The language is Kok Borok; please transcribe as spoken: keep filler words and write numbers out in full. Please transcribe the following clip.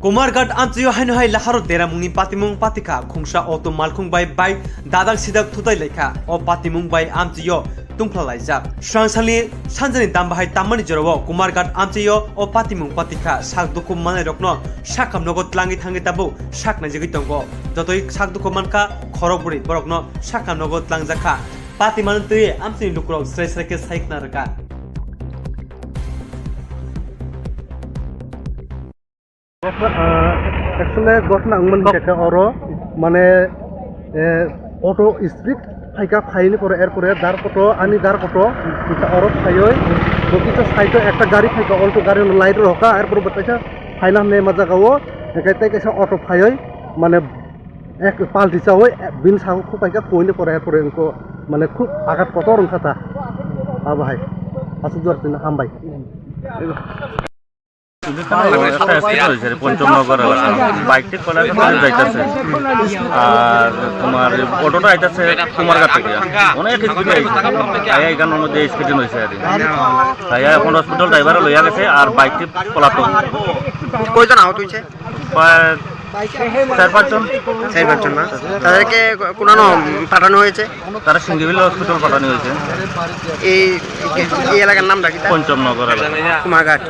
Kumarghat amchio haino hai laharo deramungni patimung patikha, khungsa auto malkhung bai bike dadak sidak thutai laikha. O patimung bai amchio tungphla laijak. Srangsalni sanjani dam bahai tammani jorao Kumarghat amchio o patimung patikha. Sak dukhu manai rokno sakam nogo tlangwi thangwi tabuk sak naijagwi tongo. Jotoi sak dukhu mankha khorok bwrwi borokno sakam nogo tlangjakha. Pati manwi twi amchini lukurok srai srai khe sai khna rwkha. Actually, ghotna wngmani khe oro, mane, eh, auto speed phaikha, phaini pore, er pore dar auto, ani dar auto, kisa oro phaioi, bo kisa side o ekta gari phaikha, alto gari no light rwkha, er pore bo kaisa phaina hwnwi ma jaga o, hwnkhe tei kaisa auto phaioi, mane, ek palti chawi, bini sago khuk phaikha, phaini pore, er pore wngkha, mane, khuk agat kotor wngkha ta, abo hai, aswk jora tini hambai. একটা এক্সিডেন্ট হয়েছে রে, পঞ্চমনগর এলাকা। বাইকটি কলাকে ফেলে যাইতেছে, আর তোমার অটোটা আইতেছে কুমারঘাট থেকে, অনেক স্পিডে আইছে। আয়া এখানোর মধ্যে এক্সিডেন্ট হয়েছে আর কি। আয়া এখন হসপিটাল ড্রাইভারে লইয়া গেছে, আর বাইকটি পলাতক। কয়জন আহত হয়েছে? প্রায় চার পাঁচজন। চার পাঁচজন না? তাদেরকে কোনানো পাঠানো হয়েছে? তারা সিঙ্গিবিল হসপিটাল পাঠানো হয়েছে। এই, এই এলাকার নামটা কি তার? পঞ্চমনগর এলাকা। কুমারঘাট।